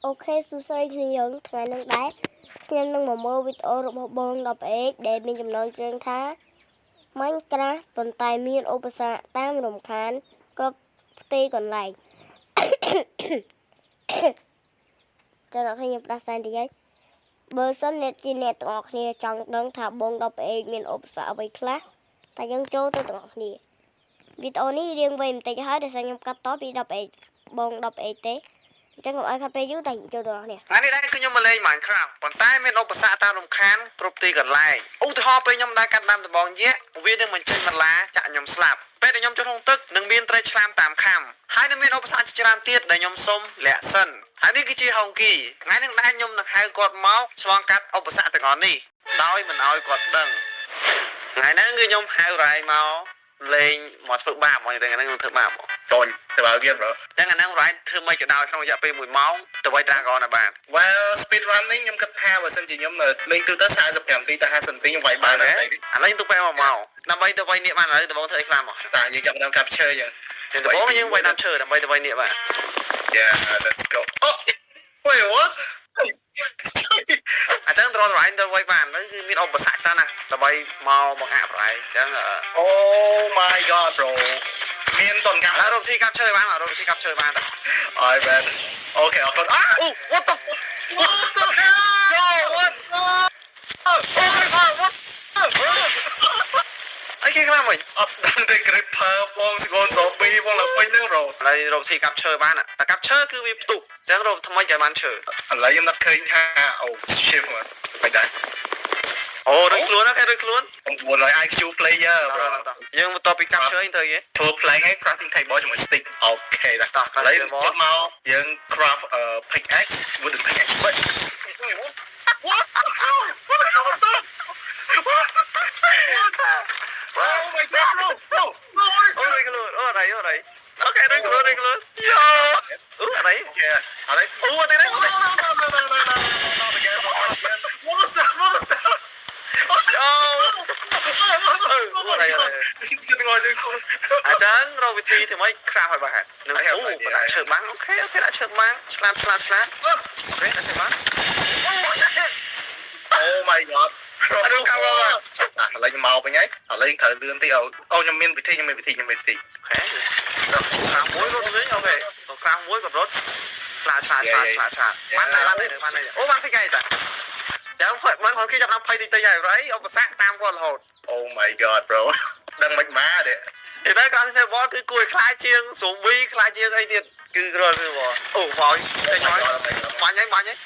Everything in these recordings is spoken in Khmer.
OK សួស្តីគ្នាយើងថ្ងៃនេះដែរខ្ញុំនឹងមកមើលវីដេអូរបស់បង 10H ដែលមានចំណងជើងថា Minecraft ប៉ុន្តែមានឧបសគ្គតាមរំខានគ្រប់ផ្ទៃកន្លែង ចាអ្នកខ្ញុំផ្ដាសាយតិចហើយបើសិនអ្នកជាអ្នកទាំងអស់គ្នាចង់ដឹងថាបង 10H មានឧបសគ្គអ្វីខ្លះតែយើងចូលទៅទាំងអស់គ្នាវីដេអូនេះរៀងវែងបន្តិចហើយដោយសារខ្ញុំកាត់តពី 10H បង 10H ទេអញ្ចឹងកុំឲ្យខាត់ពេលយូរតែចូលទាំងអស់គ្នា ថ្ងៃនេះដែរគឺខ្ញុំមកលេង Minecraft ប៉ុន្តែមានឧបសគ្គតាមរំខានគ្រប់ទីកន្លែងឧទាហរណ៍ពេលខ្ញុំដើរកាត់ដើមដំបងយក្សវានឹងបញ្ចេញបន្លាចាក់ខ្ញុំស្លាប់ពេលដែលខ្ញុំចុះក្នុងទឹកនឹងមានត្រីឆ្លាមតាមខំហើយនឹងមានឧបសគ្គជាច្រើនទៀតដែលខ្ញុំសុំលាក់សិនហើយនេះគឺជាហុងគីថ្ងៃនេះដែរខ្ញុំនឹងហៅគាត់មកឆ្លងកាត់ឧបសគ្គទាំងអស់នេះដោយមិនឲ្យគាត់ដឹងថ្ងៃហ្នឹងគឺខ្ញុំហៅរ៉ៃមកលេងមកធ្វើបាបមកថ្ងៃហ្នឹងខ្ញុំធ្វើបាបមក តូនទៅបើទៀត bro. ចឹងអាហ្នឹងរ៉ៃធ្វើមិនក៏ដោយក្នុងរយៈពេល1ម៉ោងទៅវាយ Dragon ឲ្យបាន Well, speed running ខ្ញុំគិតថាបើសិនជាខ្ញុំនៅលេងទូទៅ45នាទីទៅ50នាទីខ្ញុំវាយបាន ទេ ហើយ ឥឡូវយើងទុកពេល1ម៉ោងដើម្បីទៅវាយនេះបានឥឡូវដំបូងធ្វើអីខ្លះមក តាយើងចាប់ដើមកាប់ឈើចឹង ចឹងដំបូងយើងវាយដើមឈើដើម្បីទៅវាយនេះបាទ Yeah, let's go. Oh, wait, what? អញ្ចឹងត្រង់ត្រៃទៅវាយបានហ្នឹងគឺមានឧបសគ្គច្រើនណាស់ដើម្បីមកបង្អាក់ប្រៃអញ្ចឹង Oh my God, bro. មានតនកា ឥឡូវរកវិធីកាប់ឈើបានរកវិធីកាប់ឈើបានតា អយមែន OK អរគុណអា អូ what the What the hell? Yo, what? Oh my God, what? អីគេខ្លះវិញ អត់ដឹងទេ creeper បងស្ងូន zombie បងឡើងពេញហ្នឹង bro. ឥឡូវរកវិធីកាប់ឈើបានតែកាប់ឈើគឺវាផ្ទុះអញ្ចឹងរកថ្មីឲ្យបានឈើ ឥឡូវខ្ញុំនឹកឃើញថាអូ shift មកមិនដែរ អូដូចខ្លួនណាគេដូចខ្លួន 900 IQ player, bro. យើងបន្ទាប់ពីកាប់ឈើទៅគេ ធ្វើ plank ហើយ crafting table ជាមួយ stick. OK ដែរ តោះ ឥឡូវចុះមកយើង craft pickaxe, wooden pickaxe. What? What? What the hell was that? What? Oh my God, bro, bro, bro, what is អូ that? ដូចខ្លួនអូអរអរ OK ដូចខ្លួនដូចខ្លួនយោអូអរ Yeah, ឥឡូវ អូអត់ទេ No, no, no, no, no, no, no, not again, not again. What was that? What was that? យោ Oh my God. គិតងល់ជើងខ្លួន អាចារ្យរកវិធីធ្វើម៉េច craft ឲ្យបាននឹងអូបដាក់ឈើបាន OK OK ដាក់ឈើបានឆ្លាតឆ្លាតឆ្លាត OK ដាក់ឈើបាន Oh my God. អត់កាប់មក ឥឡូវខ្ញុំមកវិញហើយឥឡូវត្រូវលឿនតិចអូអូខ្ញុំមានវិធីខ្ញុំមានវិធីខ្ញុំមានវិធី OK craft មួយរត់វិញ OK craft មួយក៏រត់ឆ្លាតឆ្លាតឆ្លាតឆ្លាតឆ្លាតបានតែបានតែបានតែអូបានពីកែតាចាំបានគាត់គេចាប់ដល់ភ័យតិចតិចហើយរៃឧបសគ្គតាមគាត់រហូត Oh my God, bro. ដឹងមិនមកទេ និយាយទៅ crafting table គឺគួរឲ្យខ្លាចជាង zombie ខ្លាចជាងអីទៀតគឺគ្រាន់គឺបងអូមកចេញមកបាញ់ហើយបាញ់ហើយ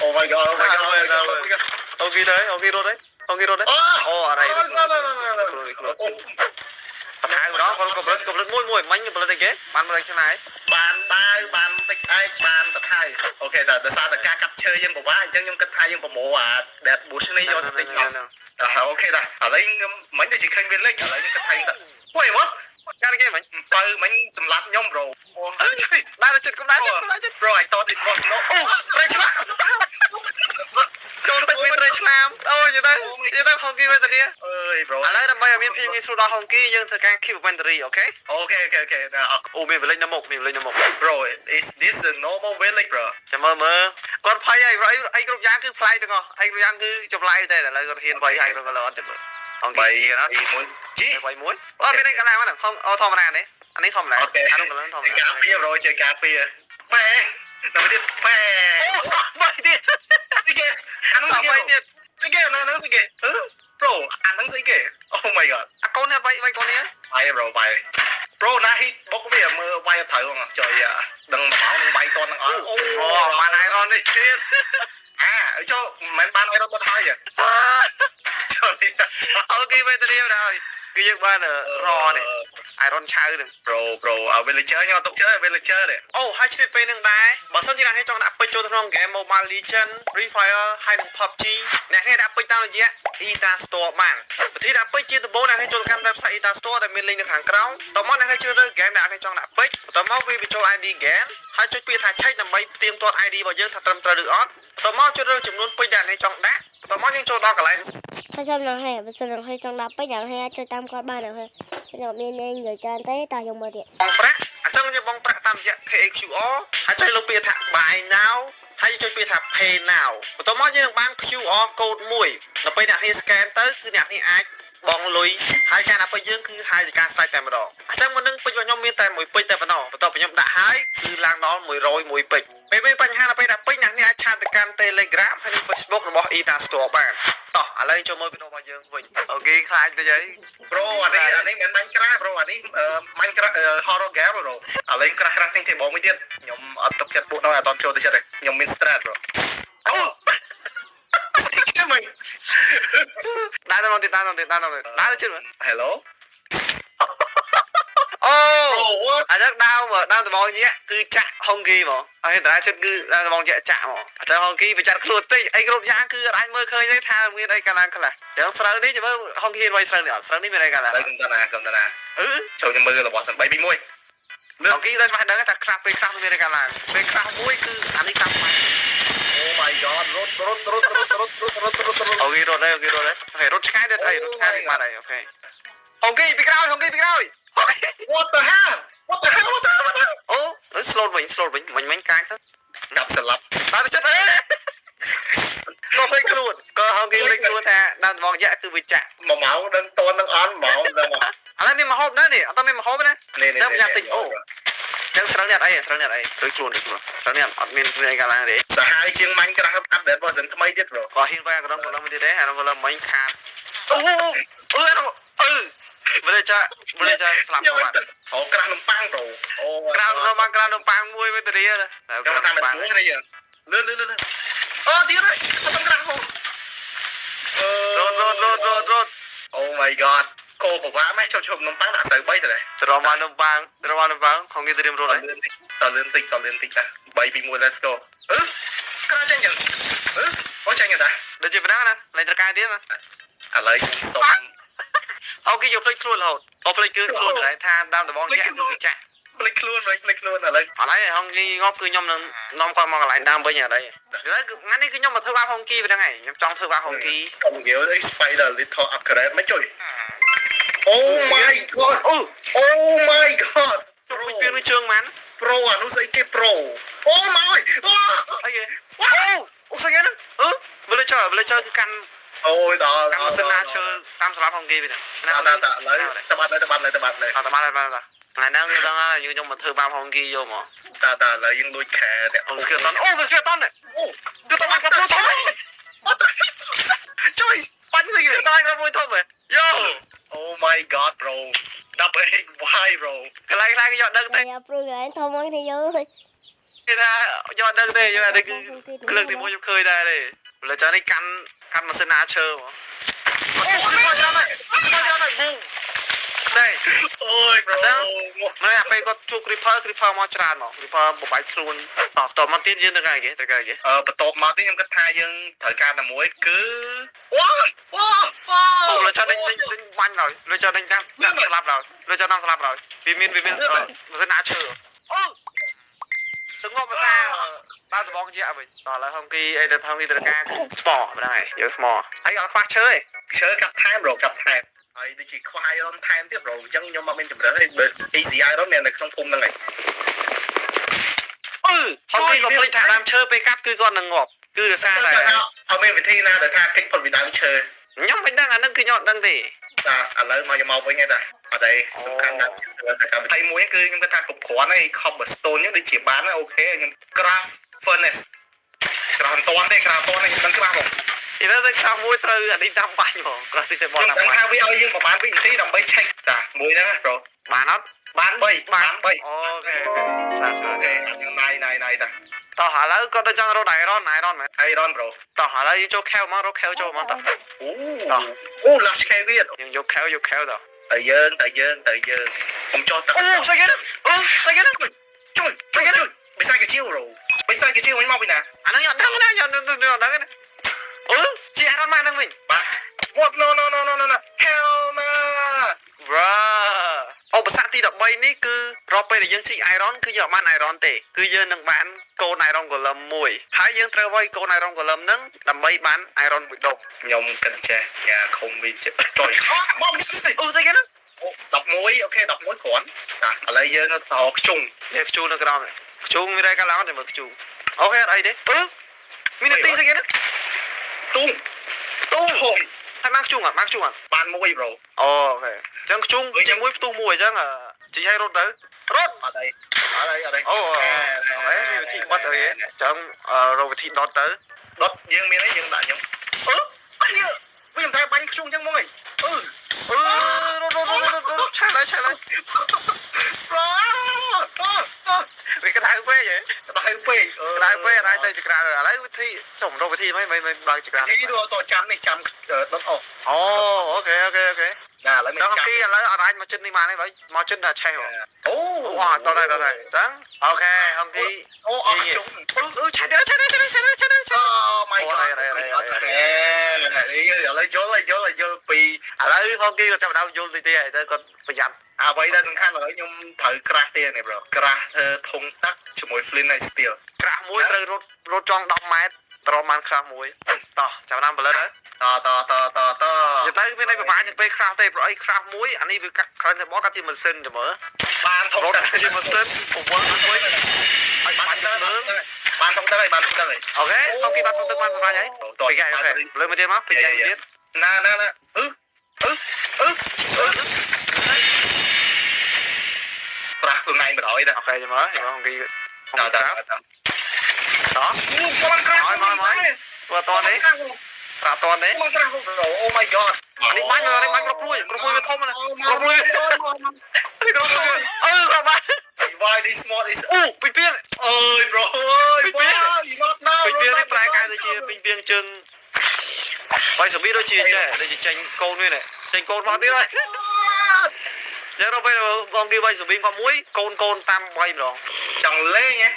Oh my God, oh my God, oh my God, oh my God. OK ទៅ OK រត់ហើយ OK រត់ហើយអូអរ៉ៃ No, no, no, no, no. ខ្លួនខ្លួនបន្ថែមម្ដងគាត់ក៏ផលិតក៏ផលិតមួយមួយមិញផលិតអីគេបានផលិតឆ្នៃ បានដាវបានតិចឯកបានតថៃ OK តែដោយសារតែការកាប់ឈើយើងពិបាកអញ្ចឹងខ្ញុំគិតថាយើងប្រមូលអា that bush នេះយក stick មកតែ OK តាឥឡូវខ្ញុំមិញដូចជាឃើញវាលេចឥឡូវខ្ញុំគិតថាខ្ញុំ Wait, what? កាន់គេមិញ បើមិញសម្លាប់ខ្ញុំ bro. ដើរចិត្តកុំដើរចិត្តកុំដើរចិត្ត Bro, I thought it was not. អូត្រីឆ្លាមចូលទៅមានត្រីឆ្លាមអូយទៅនិយាយទៅហុងគីវេទនា អើយ bro. ឥឡូវដើម្បីឲ្យមានភាពងាយស្រួលដល់ហុងគីយើងធ្វើការ keep inventory OK OK អូមាន village នៅមុខមាន village នៅមុខ Bro, is this a normal village, bro? ចាំមើលមើលគាត់ភ័យហើយអីគ្រប់យ៉ាងគឺប្លែកទាំងអស់អីគ្រប់យ៉ាងគឺចម្លែកតែឥឡូវគាត់ហ៊ានវាយហើយគាត់អត់ទេមើលហុងគី បី ហ៊ានអត់ 1ជី វាយមួយអត់មានអីកន្លែងហ្នឹងហុងអូធម្មតានេះអានេះធម្មតា OK អានោះកន្លែងធម្មតា ការពារ bro ជាការពារប៉ែដល់ទៀតប៉ែ អូសោះបាយទៀត ស្អីគេអានោះស្អីគេ បាយទៀត ស្អីគេអានោះស្អីគេអឺ bro អានោះស្អីគេ Oh my God. អាកូននេះបាយបាយកូននេះ បាយ bro បាយ bro ណាហ៊ីបុកវាមើលវាយអត់ត្រូវហ្នឹងចុយដឹងមួយម៉ោងនឹងវាយតន់ទាំងអស់អូ អូបាន iron នេះទៀត អាចូលមិនមែនបាន iron បាត់ហើយចុយ OK វេទនាដល់គឺយើងបានរនេះ iron ឆៅនឹង Bro, bro អា villager ខ្ញុំអត់ទុកជើ villager ទេ អូហើយឆ្លៀតពេលនឹងដែរបើសិនជាអ្នកនេះចង់ដាក់ពេជ្រចូលទៅក្នុង game Mobile Legends, Free Fire ហើយនិង PUBG អ្នកនេះដាក់ពេជ្រតាមរយៈ Eta Store បានវិធីដាក់ពេជ្រជាដំបូងអ្នកនេះចូលទៅកាន់ website Eta Store ដែលមាន link នៅខាងក្រោមតមកអ្នកនេះជ្រើសរើស game ដែលអ្នកនេះចង់ដាក់ពេជ្របន្ទាប់មកវាបញ្ចូល ID game ហើយចុចពាក្យថាឆែកដើម្បីផ្ទៀងផ្ទាត់ ID របស់យើងថាត្រឹមត្រូវឬអត់បន្ទាប់មកជ្រើសរើសចំនួនពេជ្រដែលអ្នកនេះចង់ដាក់បន្ទាប់មកយើងចូលដល់កន្លែង ถ้าชอบน้องให้បើសិនน้องឲ្យចង់ដាក់ពេជ្រน้องឲ្យអាចចុចតាមគាត់បានน้องឲ្យខ្ញុំអត់មាននិយាយច្រើនទេតោះយកមើលទៀត បងប្រាក់អញ្ចឹងយើងបងប្រាក់តាម តាមរយៈ KHQR ហើយចុចលើពាក្យថា buy now ហើយចុចពាក្យថា pay now បន្ទាប់មកយើងនឹងបាន QR code មួយដល់ពេលអ្នកគ្នា scan ទៅគឺអ្នកគ្នាអាចបង់លុយហើយការដាក់ពេជ្រយើងគឺហើយជាការស្រេចតែម្ដងអញ្ចឹងមុននឹងពេជ្ររបស់ខ្ញុំមានតែមួយពេជ្រតែប៉ុណ្ណោះបន្ទាប់ពីខ្ញុំដាក់ហើយគឺឡើងដល់101ពេជ្រពេលមានបញ្ហាដល់ពេលដាក់ពេជ្រអ្នកនេះអាច chat ទៅកាន់ Telegram ហើយនិង Facebook របស់ Ita Store បានតោះឥឡូវចូលមើលវីដេអូរបស់យើងវិញ OK ខ្លាចទៅអី Bro អានេះអានេះមិនមែន Minecraft bro អានេះ Minecraft horror game bro ឥឡូវ craft crafting table មួយទៀតខ្ញុំអត់ទុកចិត្តពួកនោះអត់តចូលទៅចិត្តទេខ្ញុំមាន stress bro អូស្អីគេមិន ដើរទៅមកទៀតដើរទៅទៀតដើរទៅដើរទៅជិតមើល Hello អូ Bro what អាចឹងដើមដើមដបងញាក់គឺចាក់ហុងគីហ្មងហើយតាចិត្តគឺដើមដបងញាក់ចាក់ហ្មងអញ្ចឹងហុងគីបញ្ចាត់ខ្លួនតិចអីគ្រប់យ៉ាងគឺអាចមើលឃើញទេថាមានអីកាលឡើងខ្លះអញ្ចឹងស្រូវនេះចាំមើលហុងគីវាយស្រូវនេះអត់ស្រូវនេះមានអីកាលឡើង ឥឡូវកុំតណាកុំតណា អឺ ចូលខ្ញុំមើលរបស់សិន3 2 1លឿ ហុងគីដល់ច្បាស់ដឹងថាក្រាស់ពេលក្រាស់មានអីកាលឡើងពេលក្រាស់មួយគឺអានេះក្រាស់មួយ Oh my god រត់រត់រត់រត់រត់រត់រត់រត់រត់ អូគីរត់ហើយអូគីរត់ហើយ OK រត់ឆ្ងាយទៀតអីរត់ឆ្ងាយបាត់ហើយ OK ហុងគីពីក្រោយហុងគីពីក្រោយ What the hell What the hell What the hell What the hell អូ slow វិញ slow វិញមិញមិញកាចទៅ កាប់ស្លាប់ ដើរទៅចិត្តអេក៏ភ្លេចខ្លួនក៏ហងគេភ្លេចខ្លួនថាដើមដបងយៈគឺវាចាក់ មួយម៉ោងដឹងតននឹងអន់មួយម៉ោងដឹងមក ឥឡូវមានមហូបណានេះអត់មានមហូបណា នេះនេះ តែខ្ញុំតិចអូចឹងស្រូវនេះអត់អីស្រូវនេះអត់អីដូចខ្លួនដូចខ្លួនស្រូវនេះអត់មានអីកាលឡើងទេ សាហាវជាង Minecraft update version ថ្មីទៀត bro ក៏ហ៊ានវាយកណ្ដុងកណ្ដុងមួយទៀតទេអានោះក៏មិញខាតអូអឺអឺមិនចាមិនចាស្លាប់ ខ្ញុំ បាត់ អូក្រាស់នំប៉័ង bro អូ ក្រៅនំប៉័ងក្រៅនំប៉័ងមួយវិញទៅរៀល ខ្ញុំថាមិនស្រួលទេយើងលឿនលឿនលឿនអូទៀតហើយអត់ក្រាស់ហូអឺ រត់រត់រត់រត់រត់ Oh my god កោប្រវាក់ម៉េះជប់ជប់នំប៉័ងដាក់ស្រូវ3ទៅដែរ ត្រមនំប៉័ងត្រមនំប៉័ងខងគេត្រៀមរត់ហើយ តលឿនតិចតលឿនតិចតលឿនតិចតា3 2 1 let's go អឺក្រៅចេញចឹងអឺអូចេញតា ដូចជាប៉ុណ្ណឹងណាលេងត្រកែទៀតណា ឥឡូវខ្ញុំសុំ OK យកភ្លេចខ្លួនរហូតអូភ្លេចគឺខ្លួនតែថាដើមដបងចាក់គឺចាក់ ភ្លេចខ្លួនភ្លេចខ្លួនឥឡូវ អត់ហើយហងគីងាប់គឺខ្ញុំនឹងនាំគាត់មកកន្លែងដើមវិញអត់ហើយឥឡូវគឺថ្ងៃនេះគឺខ្ញុំមកធ្វើបាបហងគីប៉ុណ្្នឹងហើយខ្ញុំចង់ធ្វើបាបហងគី កុំនិយាយអី Spider little upgrade មិនជួយ Oh my god អូ Oh my god ជុំពីពីជើងម៉ាន់ Pro អានោះស្អីគេ Pro អូម៉យអូ អីគេអូអូស្អីគេហ្នឹងអឺ villager villager គឺកាន់ អូយដល់ កាន់ម៉ាស៊ីនណាឈើតាមសម្រាប់ហងគីវិញណា តាតាឥឡូវតបាត់លើតបាត់លើតបាត់លើ អត់តាមបានបានថ្ងៃហ្នឹងយើងដឹងហើយខ្ញុំមកធ្វើបាបហងគីយកមក តាតាឥឡូវយើងលួចខែអ្នក អូស្គីតនអូស្គីតន អូ គឺតបានក៏ធំ អត់ជួយបាញ់ស្អីគេ តបានក៏មួយធំហ៎យោ Oh my god bro ដល់ why bro កន្លែងខ្លះគេយកដឹងទេ តែព្រួយកន្លែងធំមកគ្នាយើង គេថាយកដឹងទេយកនេះគឺគ្រឿងទីមួយខ្ញុំឃើញដែរទេលើចានេះកាន់កាន់ម៉ាស៊ីនណាឈើហ្មងអូមកច្រើនហើយមកច្រើនហើយប៊ូតែ អូយ bro មែនអាពេលគាត់ជួប creeper creeper មកច្រើនហ្មង creeper បបែកខ្លួនតតមកទៀតយើងទៅកែគេទៅកែគេ អឺបន្ទាប់មកទៀតខ្ញុំគិតថាយើងត្រូវការតែមួយគឺអូអូអូ អូលើចាដេញដេញដេញបាញ់ឡើយលើចាដេញតាមស្លាប់ឡើយលើចាតាមស្លាប់ឡើយវាមានវាមានម៉ាស៊ីនណាឈើអូទៅងាប់ភាសាដើរដបងជាវិញតោះឥឡូវហុងគីអីទៅហុងគីត្រូវការថ្មហ្នឹងហើយយើងថ្មហើយអត់ខ្វះឈើទេ ឈើកាប់ថែម bro កាប់ថែមហើយដូចជាខ្វះ iron ថែមទៀត bro អញ្ចឹងខ្ញុំអត់មានជំរឿទេបើ easy iron មាននៅក្នុងភូមិហ្នឹងហើយ អឺហុងគីក៏ភ្លេចថាដើមឈើពេលកាប់គឺគាត់នឹងងាប់គឺដោយសារតែ អត់មានវិធីណាដែលថាគេចផុតពីដើមឈើ ខ្ញុំមិនដឹងអានឹងគឺខ្ញុំអត់ដឹងទេ តាឥឡូវមកយកមកវិញហើយតាអត់អីសំខាន់ណាស់តែកម្មវិធីមួយគឺខ្ញុំគិតថាគ្រប់គ្រាន់ហើយ cobblestone នេះដូចជាបានហើយ OK ខ្ញុំ craft furnace ក្រាស់មិនតាន់ទេក្រាស់តាន់ទេខ្ញុំដឹងក្រាស់ហ្មង ឥឡូវទៅខាងមួយត្រូវអានេះតាមបាញ់ហ្មងគ្រាន់តែបល ខ្ញុំ តាមបាញ់ ដឹងថាវាឲ្យយើងប្រហែលវិនាទីដើម្បី check តាមួយហ្នឹងណា bro បានអត់ បាន3បាន3 OK សាស្ OK អត់ណៃណៃណៃតា តោះឥឡូវគាត់ទៅចង់រត់ iron iron មែន iron bro តោះឥឡូវយើងចូល cave មករក cave ចូលមកតោះ អូអូ last cave ទៀត យើងយក cave យក cave តោះ ទៅយើងទៅយើងទៅយើងកុំចោះទឹក អូស្អីគេអូស្អីគេ ជួយជួយជួយបិសាចកាជាវ bro បិសាចកាជាវវិញមកពីណា អាហ្នឹងយកដឹងណាយកដឹងដឹងណាអូជា iron មកហ្នឹងវិញ បាទ What no no no no no no hell no bro ឧបសគ្គទី13នេះគឺរាល់ពេលដែលយើងជីក iron គឺយើងអត់បាន iron ទេគឺយើងនឹងបានកូន iron golem មួយហើយយើងត្រូវវាយកូន iron golem ហ្នឹងដើម្បីបាន iron មួយដុំ ខ្ញុំគិតចេះញ៉ាខុំវាចេះចុយមកនេះ អូស្អីគេហ្នឹង 11 okay 11គ្រាន់តាឥឡូវយើងនៅតខ្ជុង នេះខ្ជូនៅក្រោមនេះខ្ជូមានអីកើតឡើងទេមើលខ្ជូ okay អត់អីទេអឺមាននាទីស្អីគេណា ទូង ទូ ឈុំ ហើយបានខ្ជូអត់បានខ្ជូអត់ បានមួយ bro អូ okay អញ្ចឹងខ្ជូជាមួយផ្ទុះមួយអញ្ចឹងជីឲ្យរត់ទៅរត់ អត់អីអត់អីអត់អី អូ okay វិធីបត់អីអញ្ចឹងរកវិធីដុតទៅ ដុតយើងមានអីយើងដាក់ខ្ញុំ អឺ នេះវាមិនតែបាញ់ខ្ជុងអញ្ចឹងហ្មងអីអឺ អឺរត់រត់រត់រត់ឆាឡើយឆាឡើយ bro វាក្តៅពេកហ៎ ក្តៅពេក ក្តៅពេកអាចទៅចក្រានឥឡូវវិធីចុំរកវិធីមិនមិនបើកចក្រាន នេះទៅចាំនេះចាំដុតអស់ អូ okay okay okay ណាឥឡូវមាន ដល់ ចាំ គេឥឡូវអត់អាចមកចិត្តនេះបានទេបើមកចិត្តដល់ឆេះ អូ វ៉ាដល់ហើយដល់ហើយអញ្ចឹង okay ហងគី អូអស់ខ្ជុង អឺអឺឆេះទៀតឆេះទៀតឆេះទៀតឆេះទៀតឆេះ Oh my god អត់ទេឥឡូវយល់យល់យល់ពី ឥឡូវហងគីគាត់ចាប់ដើមយល់តិចទៀតហើយទៅគាត់ប្រយ័ត្ន អ្វីដែលសំខាន់ឥឡូវខ្ញុំត្រូវក្រាស់ទៀតនេះ bro ក្រាស់ធ្វើធុងទឹកជាមួយ flint ហើយ steel ក្រាស់មួយត្រូវរត់រត់ចង់10ម៉ែត្រត្រមបានក្រាស់មួយតោះចាប់ដើមផលិតហើយ តតតតត និយាយទៅមានអីប្រហែលជាងពេលក្រាស់ទេព្រោះអីក្រាស់មួយអានេះវាកាត់ក្រាស់តែបកាត់ជាម៉ាស៊ីនទៅមើល បានធុង រត់ ទឹក ជាម៉ាស៊ីនពវល់មួយឲ្យ បា បាញ់ នទឹក លើ បានធុងទឹកហើយបានធុងទឹកហើយ អូខេហងគីបានទឹកបានសម្រាប់ហើយ ត ពីកែអូខេលើមួយទៀតមកពីកែទៀត ណាណាណាអឺអឺអឺអឺក្រាស់ខ្លួនឯងបណ្ដោយតា អូខេចាំមើលហងគីហង ត គី តត ក្រាស់តោះ អូបងក្រាស់ ធ្វើតនេះត្រាតនេះ បងក្រាស់ Oh my god នេះបាញ់នេះបាញ់គ្រប់ព្រួយគ្រប់ព្រួយវាធំណាគ្រប់ព្រួយនេះគ្រប់ព្រួយអឺគ្រប់បាញ់ Why this mod is អូពីពី អើយ bro អើយ wow you not now ពីពីនេះប្រែកាយទៅជាពីពីជើងបាយសមីដូចជាចេះដូចជាចេញកូននេះចេញកូនមកទៀតហើយយ៉ាងទៅពេលបងគេបាយសមីគាត់មួយកូនកូនតាមបាយម្ដង ចង់លេងហ៎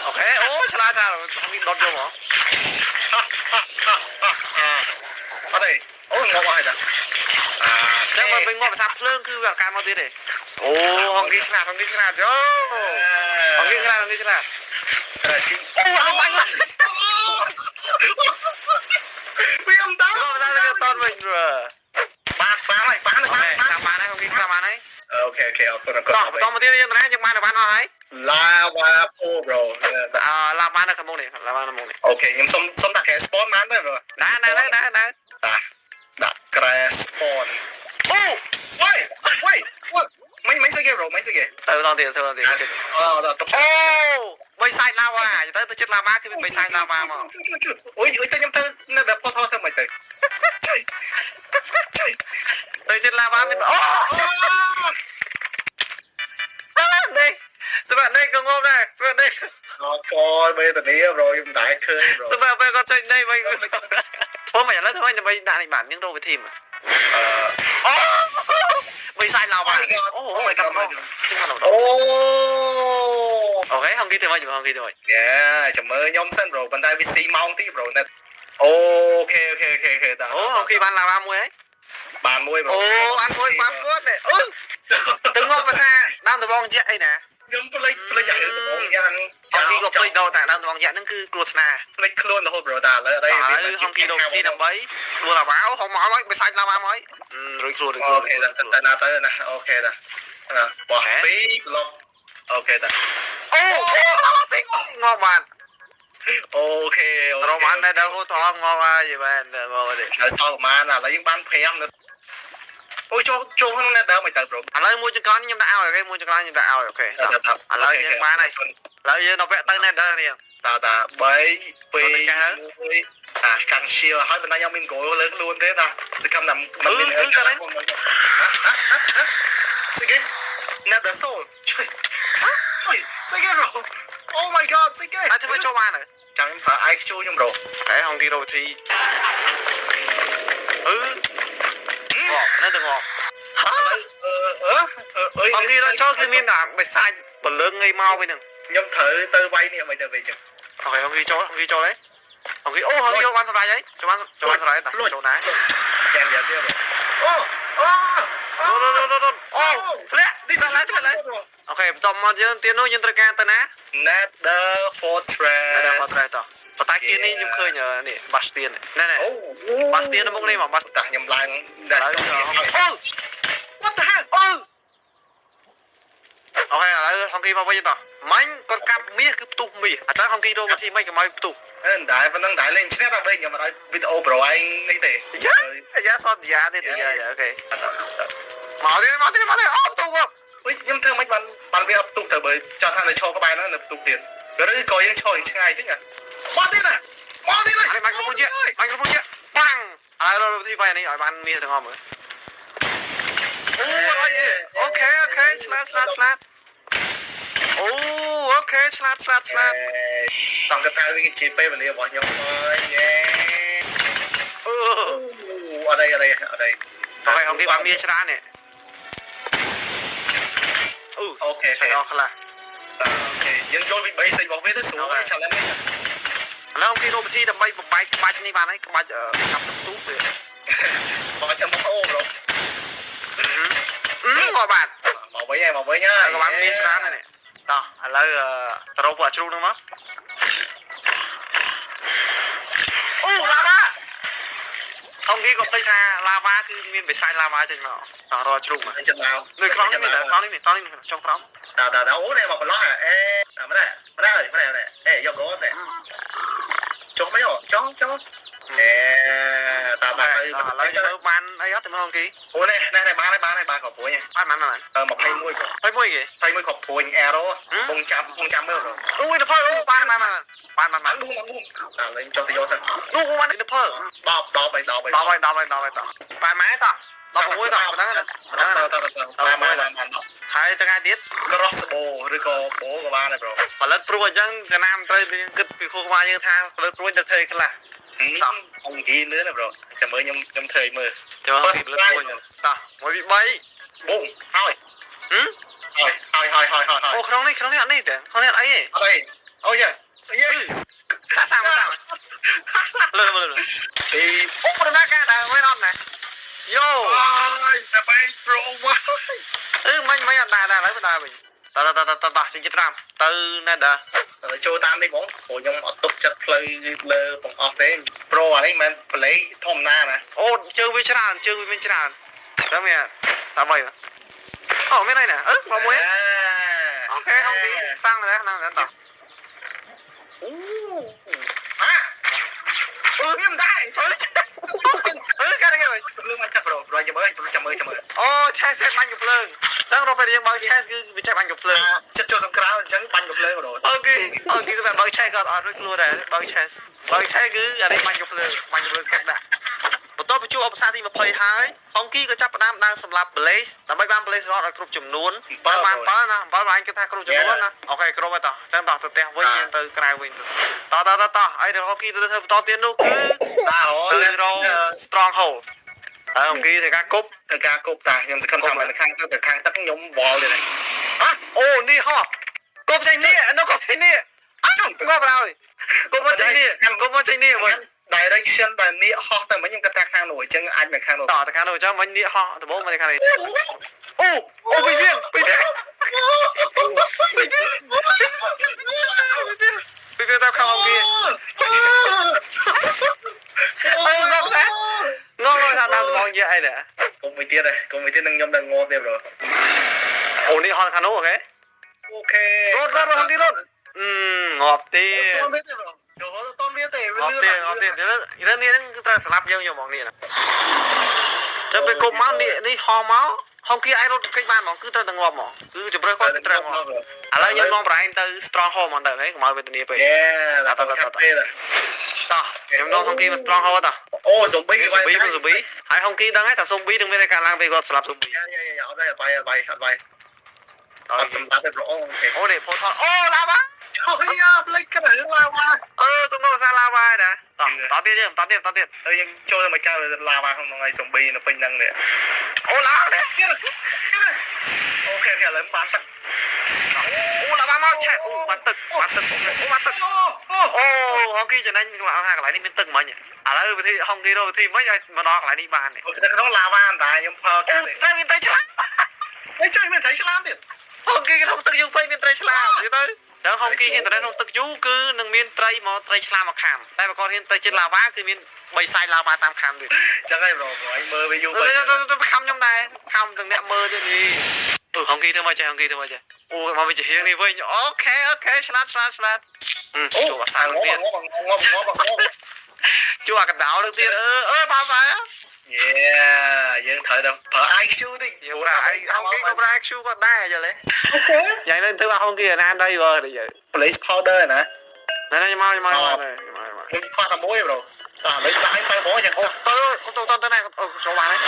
អូខេអូឆ្លាតឆ្លាតនេះដុតយកមក អត់ទេអូងាប់អស់ហើយតាអា ចឹងបើពេលងាប់ភាសាភ្លើងគឺវាការមកទៀតទេអូហងគីឆ្លាតហងគីឆ្លាតយោហងគីឆ្លាតហងគីឆ្លាត ជី អូអត់បាញ់ វាមិនដល់ មកដល់ទៅតវិញ បាទបានហើយបាន អូ ហើយ ខេតាមបានហើយហងគីតាមបានហើយ okay okay អរគុណអរគុណ តោះបន្តមកទៀតយើងណាយើងបានបានអស់ហើយ lava pool bro អឺឡាបាននៅខាងមុខនេះឡាបាននៅមុខនេះ okay ខ្ញុំសុំសុំដាក់ក្រែ spawn បានទេ bro ណាណាណាណា តាដាក់ក្រែ spawn អូ វ៉ៃវ៉ៃ what មិនមិនស្អីគេ bro មិនស្អីគេ ទៅដល់ទៀតទៅដល់ទៀតចិត្ត អូដល់តុ អូបីសាច់ឡាវ៉ាទៅទៅចិត្តឡាវ៉ាគឺបីសាច់ឡាវ៉ាមក អូយអូយទៅខ្ញុំទៅនៅแบบផតធ្វើមិនទៅចុយចុយ ទៅចិត្តឡាវ៉ាមានអូនេះសម្រាប់នេះក៏ងំដែរសម្រាប់នេះ អត់កលវេទនា bro ខ្ញុំតែឃើញ bro សម្រាប់ពេលគាត់ចេញនេះវិញធ្វើមិនឥឡូវធ្វើមិនដើម្បីដាក់នេះបានយើងរកវិធីមក អឺ អូបីសាច់ឡាវ៉ាអូអូ my god អូ អូខេហងគីទៅវិញហងគីទៅវិញ យ៉ាចាំមើលខ្ញុំសិន bro ប៉ុន្តែវាស៊ីម៉ោងទី bro ណែ okay okay okay okay តា អូហងគីបានឡាវ៉ាមួយហើយ បានមួយ bro អូអានមួយបានគាត់នេះអឺទៅងាប់ភាសាដើមដបងយៈអីណា ខ្ញុំភ្លេចភ្លេចអារឿងដបងយ៉ាង ហងគីក៏ភ្លេចដល់តែដើមដបងយៈហ្នឹងគឺគ្រោះថ្នាក់ ភ្លេចខ្លួនរហូត bro តាឥឡូវអី ឥឡូវហងគីរកវិធីដើម្បីខ្លួនឡាវ៉ាហងមកហើយបិសាច់ឡាវ៉ាមកហើយរួចខ្លួនរួចខ្លួន okay តាទៅណាទៅណា okay តាបោះពីរប្លុក okay តា អូឡាវ៉ាស៊ីងាប់បាន okay របានដែរដល់ថងងាប់ហើយមែនមកទេ នៅសល់ប្រហែលឥឡូវយើងបាន5នៅអូចូលចូលក្នុង nether មិនទៅ bro ឥឡូវមួយចង្កនខ្ញុំដាក់ឲ្យ okay មួយចង្កនខ្ញុំដាក់ឲ្យ okay តាតា ឥឡូវយើងបានហើយឥឡូវយើងដល់វគ្គទៅ nether នេះ តាតា3 2 1អាកាន់ shield ហើយបណ្ដាខ្ញុំមាន goal លើខ្លួនទេតាសកម្មតែមិនមានហ៎ស្អីគេ nether soul ជួយជួយស្អីគេ bro Oh my god ស្អីគេ ហើយធ្វើចូលបានហើយ ចាំខ្ញុំប្រើ IQ ខ្ញុំ bro តែហងទីរកវិធីអឺងាប់នៅទៅងាប់ ឥឡូវអឺអឺអើយ ហងទីរកចូលគឺមានតែបិសាច់បលឹងអីមកវិញហ្នឹង ខ្ញុំត្រូវទៅវាយនេះមិនទៅវិញចឹង okay ហងទីចូលហងទីចូលហីហងទីអូហងទីចូលបានសម្រាប់ហើយចូលបានចូលបានសម្រាប់តាចូលណា ចាំយ៉ាទៀតអូអូអូ អូអូធ្លាក់នេះសាឡាធ្លាក់ okay បន្តមកយើងទៀតនោះយើងត្រូវការទៅណា Nether Fortress Nether Fortress តោះប៉ុន្តែគៀននេះខ្ញុំឃើញនេះ Bastion ណែណែ អូ Bastion នៅមុខនេះមក Bastion តាខ្ញុំឡើងដល់ អូ What the hell? អឺ okay ឥឡូវហុងគីមកវិញតោះមាញ់គាត់កាប់មាសគឺផ្ទុះមាសអញ្ចឹងហុងគីរកវិធីមិនកុំឲ្យផ្ទុះ អឺដែរប៉ុណ្ណឹងដែរលេងឈ្នះតែវិញខ្ញុំអត់ឲ្យវីដេអូ bro ឯងនេះទេ យ៉ាយ៉ាសតយ៉ាទេយ៉ាយ៉ា okay មកទៀតមកទៀតមកទៀតអូផ្ទុះគាត់ អុយខ្ញុំធ្វើមិនបានបានវាអត់ផ្ទុះទៅបើចង់ថានៅឈរក្បែរហ្នឹងនៅផ្ទុះទៀតឬក៏យើងឈរឆ្ងាយតិចណាមកទៀតណាមកទៀតណា អានេះបាញ់ក្រុមជាបាញ់ក្រុមជាបាំងឥឡូវរកវិធីវាយអានេះឲ្យបានមាសទាំងអស់មើលអូអី okay okay ឆ្លាតឆ្លាតឆ្លាតអូ okay ឆ្លាតឆ្លាតឆ្លាត តង់កថាវាជាពេលវេលារបស់ខ្ញុំហើយយេ អឺ អត់អីអត់អីអត់អី តោះឲ្យអង្គបានមាសច្រើននេះអូ okay ឆៃអស់ខ្លះ okay យើងយល់ពី basic របស់វាទៅស្រួល challenge នេះ ឥឡូវអង្គរកវិធីដើម្បីបំបែកក្បាច់នេះបានហើយក្បាច់កាប់ទឹកទូវា មកចាំមកអូ bro អឺងាប់បាទ មកវិញហើយមកវិញហើយ ក៏បានមាសច្រើននេះតោះឥឡូវទៅរកពួកអាជ្រូកហ្នឹងមកអូឡាវ៉ាហងគីក៏ភ្លេចថាឡាវ៉ាគឺមានបិសាចឡាវ៉ាចេញមកតោះរកជ្រូកមក ចិត្តមក នៅក្នុងនេះមានក្នុងនេះក្នុងនេះចុងក្រោម តើតើអូនេះមកប្រឡោះអេម្នាក់ម្នាក់ម្នាក់អេយកកូននេះចុះមិនចុះចុះអេតាបាទទៅ ឥឡូវមើលបានអីអត់ទៅមើលហងគី អូនេះនេះបានហើយបានហើយបានគ្រាប់ព្រួយ បានបានបាន 21 bro 21គេ 21គ្រាប់ព្រួយ arrow បងចាំបងចាំមើល bro អូយទៅអូបានបានបានបានបាន បាន4បាន4តើលេងចុះទៅយកសិន នោះបានទៅ 10 10ហើយ10ហើយ 10ហើយ10ហើយ10ហើយតបានម៉ែត16តប៉ុណ្ណឹង តតតបានបានបាន ហើយថ្ងៃទៀត crossbow ឬក៏ bow ក៏បានដែរ bro ផលិតព្រួយអញ្ចឹងចំណាំត្រូវយើងគិតពីខួរក្បាលយើងថាផលិតព្រួយទៅធ្វើអីខ្លះ អង្គីលឿនណា bro ចាំមើលខ្ញុំខ្ញុំធ្វើឲ្យមើល ចាំមើលផលិតព្រួយតោះ1 2 3 ប៊ុំហើយ ហឹម ហើយហើយហើយហើយហើយ អូក្នុងនេះក្នុងនេះអត់នេះទេក្នុងនេះអត់អីទេ អត់អីអូយ៉ាយេ សាសាសាលើលើលើ ទី អូប្រណាការដែរមិនអត់ណាយោ អើយតែបែ bro វ៉ា អឺមិញមិញអត់ដែរដែរហើយបើដែរវិញតតតតតចេញចិត្ត5ទៅណែដែរ ចូលតាមនេះហ្មងព្រោះខ្ញុំអត់ទុកចិត្តផ្លូវលើបងអស់ទេ bro អានេះមិនមែន play ធម្មតាណា អូជើងវាច្រើនជើងវាមានច្រើនតែមានតាមបីអូមានអីណាអឺមកមួយ okay ហងទីសាំងដែរហ្នឹងត អូអា អឺ មានដែរ ចូលអឺកាត់គេវិញ ភ្លើងមកចាប់ bro bro ចាំមើលចាំមើលចាំមើល អូឆេះឆេះបាញ់កំភ្លើងចឹងរកពេលយើងបើកឆេះគឺវាចេះបាញ់កំភ្លើង ចិត្តចូលសង្គ្រាមអញ្ចឹងបាញ់កំភ្លើង bro okay okay សម្រាប់បើកឆេះក៏អត់រួចខ្លួនដែរបើកឆេះបើកឆេះគឺអានេះបាញ់កំភ្លើងបាញ់កំភ្លើងកាត់ដាក់បន្ទាប់ពីជួបឧបសគ្គទី20ហើយហុងគីក៏ចាប់ផ្ដើមដើរសម្រាប់ Blaze ដើម្បីបាន Blaze Rod ឲ្យគ្រប់ចំនួនបាន7ណា7បានគិតថាគ្រប់ចំនួនណា okay គ្រប់ហើយតោះអញ្ចឹងតោះទៅផ្ទះវិញយើងទៅក្រៅវិញទៅតោះតោះតោះតោះអីដល់ហុងគីទៅធ្វើបន្តទៀតនោះគឺ តើ ទៅរក Stronghold ហើយហុងគីធ្វើការគប់ ទៅការគប់តាខ្ញុំសង្ឃឹមថាមិនខាងទៅទៅខាងទឹកខ្ញុំវល់ទៀតហ៎ អូនេះហោះគប់ចេញនេះនោះគប់ចេញនេះ ចុះ ងាប់ហើយគប់មកចេញនេះគប់មកចេញនេះវិញ direction ដែលនេះហោះទៅមិញខ្ញុំគិតថាខាងនោះអញ្ចឹងអាចមកខាងនោះ តោះទៅខាងនោះអញ្ចឹងមិញនេះហោះដំបូងមកទៅខាងនេះអូអូពីវាពីវាពីវាពីវាទៅខាងហុងគី អឺងាប់តែងងថាតាមដំបងយាអីដែរ កុំមួយទៀតទេកុំមួយទៀតនឹងខ្ញុំដល់ងាប់ទៀត bro អូនេះហោះខាងនោះ okay okay រត់រត់រត់ហងគីរត់អឺងាប់ទៀត តនវាទេ bro ចូលតនវាទេវា ងាប់ លឿន ទៀតងាប់ទៀតរឿងនេះហ្នឹងគឺត្រូវស្លាប់យើងយកហ្មងនេះណាចាំពេលគប់មកនេះនេះហោះមកហងគីអាចរត់គេចបានហ្មងគឺត្រូវតែងាប់ហ្មងគឺជម្រើសគាត់គឺត្រូវងាប់ឥឡូវយើងនាំប្រហែលទៅ stronghold ហ្មងទៅហីកុំឲ្យវេទនាពេក យេដល់ទៅខាត់ពេល តោះខ្ញុំនាំហងគីមក stronghold តោះ អូសូម៊ី សូមប៊ីសូមប៊ីហើយហងគីដឹងហើយថាសូមប៊ីនឹងមានការឡើងពេលគាត់ស្លាប់សូមប៊ី យ៉ាយ៉ាយ៉ាអត់ដែរបាយបាយអត់បាយអត់សម្រាប់ទេ bro okay អូនេះ portal អូឡាវ៉ា ចូលយ៉ាផ្លេចគិតរឿងឡាវ៉ា អឺទៅមកសាឡាវ៉ាណាតោះតទៀតយើងតទៀតតទៀត ហើយយើងចូលទៅមកកើតឡាវ៉ាក្នុងហ្នឹងហើយសូមប៊ីនៅពេញហ្នឹងនេះ អូឡាវ៉ានេះ okay ឥឡូវបានទឹក អូឡាវ៉ាមកឆេះអូបានទឹកបានទឹកអូបានទឹក អូអូ អូហងគីចំណេញកន្លែងនេះមានទឹកមិញឥឡូវវិធីហងគីរកវិធីមិញឲ្យមកដល់កន្លែងនេះបាននេះ នៅក្នុងឡាវ៉ាតាខ្ញុំផល អូ កាត់ តែមានត្រីឆ្លាម អីជួយមានត្រីឆ្លាមទៀត ហងគីក្នុងទឹកយើងពេញមានត្រីឆ្លាមនិយាយទៅ ដល់ហុងគីហ៊ានទៅក្នុងទឹកយូរគឺនឹងមានត្រីមកត្រីឆ្លាមមកខាំតែបើគាត់ហ៊ានទៅជិតឡាវ៉ាគឺមានបីសាយឡាវ៉ាតាមខាំទៀត ចឹងហើយ bro ឯងមើលវាយូរពេក ទៅខំខ្ញុំដែរខំទាំងអ្នកមើលទៀតនេះអឺហុងគីធ្វើមកចេះហុងគីធ្វើមកចេះអូមកវិញជាហៀងនេះវិញ OK OK ឆ្លាតឆ្លាតឆ្លាត អូ ជួបអាសា ង ទៀត ងប់ងប់ងប់ងប់ ជួបអាកដោនឹងទៀតអឺអឺបាបា Yeah យើងត្រូវតែប្រើ IQ តិច យើងប្រើហុងគីក៏ប្រើ IQ ក៏ដែរយល់ទេ OK យ៉ាងនេះធ្វើហុងគីអាណាដីបើនេះយើ Blaze powder ណា ណែណែមកមកមកមក ខ្ញុំខ្វះតែមួយ bro តោះឥឡូវដាក់ទៅហ្មងយ៉ាង អូទៅទៅទៅទៅណែអូចូលបានហើយ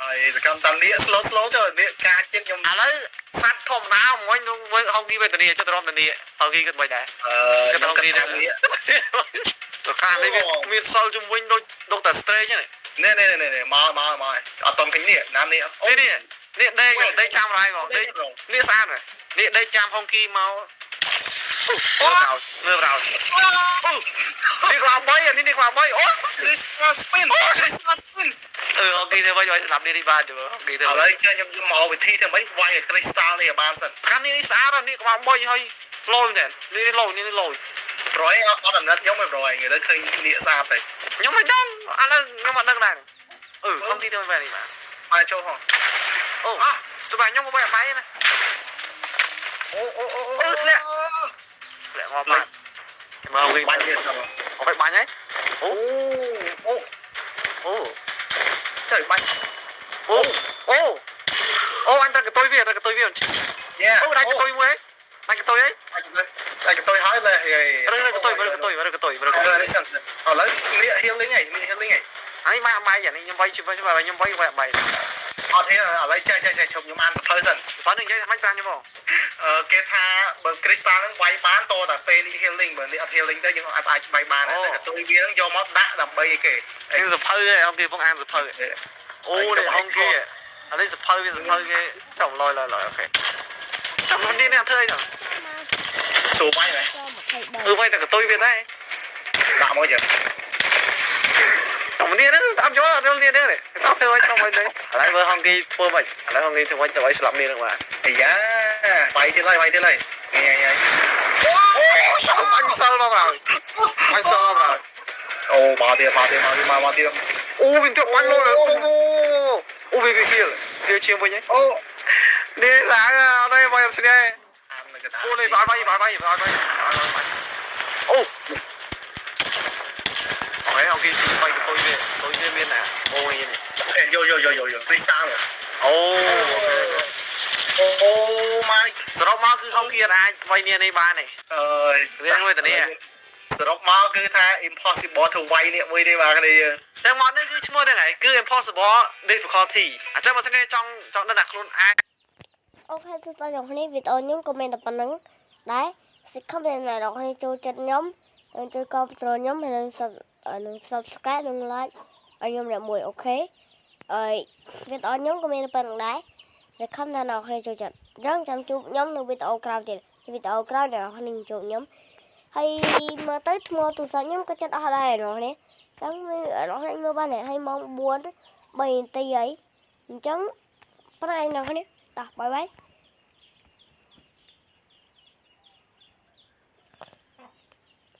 ហើយសកម្មតានេះ slow slow ចុះនេះការទៀតខ្ញុំ ឥឡូវសត្វធម្មតាមួយនឹងហុងគីវេទនាចុះទៅរំធានាហុងគីគិតមិនដែរ អឺខ្ញុំគិតថានេះ ទៅខាងនេះវាមានសិលជំវិញដូចដូចតែ stretch ហ្នឹង នេះនេះនេះមកមកមកអត់តំឃើញនេះណានេះ នេះនេះនេះដេកដេកចាំរ៉ៃហ្មងដេកនេះស្អាតនេះដេកចាំហុងគីមកអូងើបរោអូនេះក្បាល3អានេះនេះក្បាល3អូ Crystal spin Crystal spin អឺហុងគីទៅវិញឲ្យស្លាប់នេះនេះបានទេហុងគីទៅ ឥឡូវចេះខ្ញុំមកវិធីធ្វើម៉េចវាយឲ្យ Crystal នេះឲ្យបានសិន ខាងនេះនេះស្អាតនេះក្បាល3ហើយលយមែននេះនេះលយនេះនេះលយ ប្រយអត់អាណិតខ្ញុំឯងប្រយគេទៅឃើញនេះស្អាតទៅ ខ្ញុំមិនដឹងឥឡូវខ្ញុំអត់ដឹងដែរអឺហុងគីទៅវិញនេះបាទ មកចូលហង អូទៅបាទខ្ញុំមកបាយបាយណា អូអូអូ អូធ្លាក់ធ្លាក់ងាប់បាទមកវិញ បាញ់វាទៅ អូបាញ់ហើយអូ អូ អូ ទៅបាញ់ អូអូអូអញតែកតុយវាតែកតុយវា យ៉ា អូដាច់កតុយមួយដាច់កតុយហើយ ដាច់កតុយហើយលើ រើកតុយរើកតុយរើកតុយរើកតុយ នេះសិនឥឡូវនេះ healing ហើយនេះ healing ហើយ ហើយមកបាយអានេះខ្ញុំវាយជួយខ្ញុំវាយវាយបាយ អត់ទេឥឡូវចេះចេះចេះឈប់ខ្ញុំអានសភៅសិន ប៉ុន្តែនិយាយថាមិនប្រាំខ្ញុំបង អឺគេថាបើ crystal ហ្នឹងវាយបានតតែពេលនេះ healing បើនេះអត់ healing ទេយើងអាចអាចវាយបានតែកតុយវាហ្នឹងយកមកដាក់ដើម្បីអីគេ គេសភៅឯងអង្គគេពងអានសភៅអូនេះអង្គគេអានេះសភៅវាសភៅគេចាំលយលយលយ OK ចាំនេះនេះធ្វើអីទៅ សួរវាយមែន អឺវាយតែកតុយវាដែរ ដាក់មកចឹង ចាំនេះហ្នឹងអត់យល់អត់យល់នេះទេតោះធ្វើឲ្យចង់វិញទៅឥឡូវមើលហងគេធ្វើមិនឥឡូវហងគេធ្វើមិនទៅឲ្យស្លាប់នេះហ្នឹងបាទ អាយ៉ាវាយទៀតហើយវាយទៀតហើយញ៉ៃញ៉ៃ អូសបាញ់សិលមកហើយបាញ់សិលមកហើយ អូមកទៀតមកទៀតមកទៀតមកទៀត អូវាទៅបាញ់លយអូអូវាវាហៀលវាជាងវិញ អូ នេះឡើងអត់ទេបាយស្នេះ អាននៅកតា អូនេះបាយបាយបាយបាយបាយបាយអូអូយអូគេបាយកតុយវាតុយវាមានណាអូយនេះ យោយោយោយោយោ crystal អូ អូ my សរុបមកគឺហុងគីអាចវាយនានេះបានទេ អើយ រឿងមួយតានេះ សរុបមកគឺថា impossible to វាយនេះមួយទេបាទគ្នាយើង តែមកនេះគឺឈ្មោះហ្នឹងហើយគឺ impossible difficulty អញ្ចឹងបើសិនជាចង់ចង់ដឹងថាខ្លួនឯង OK សួស្តីអ្នកនរវីដេអូខ្ញុំក៏មានតែប៉ុណ្្នឹងដែរសង្ឃឹមថាអ្នកនរគ្នាចូលចិត្តខ្ញុំនិងជួយគាំទ្រខ្ញុំហើយនិង sub និង subscribe និង like ឲ្យខ្ញុំអ្នកមួយ OK ហើយវីដេអូខ្ញុំក៏មានតែប៉ុណ្្នឹងដែរសង្ឃឹមថាអ្នកនរគ្នាចូលចិត្តអញ្ចឹងចាំជួបខ្ញុំនៅវីដេអូក្រោយទៀតវីដេអូក្រោយអ្នកនរគ្នានឹងជួបខ្ញុំហើយមើលទៅថ្មទូរស័ព្ទខ្ញុំក៏ចិត្តអស់ដែរអ្នកនរគ្នាអញ្ចឹងអ្នកនរគ្នាមើលបានហើយម៉ោង4 3នាទីហើយអញ្ចឹងប្រហែលអ្នកនរគ្នាដោះ bye bye.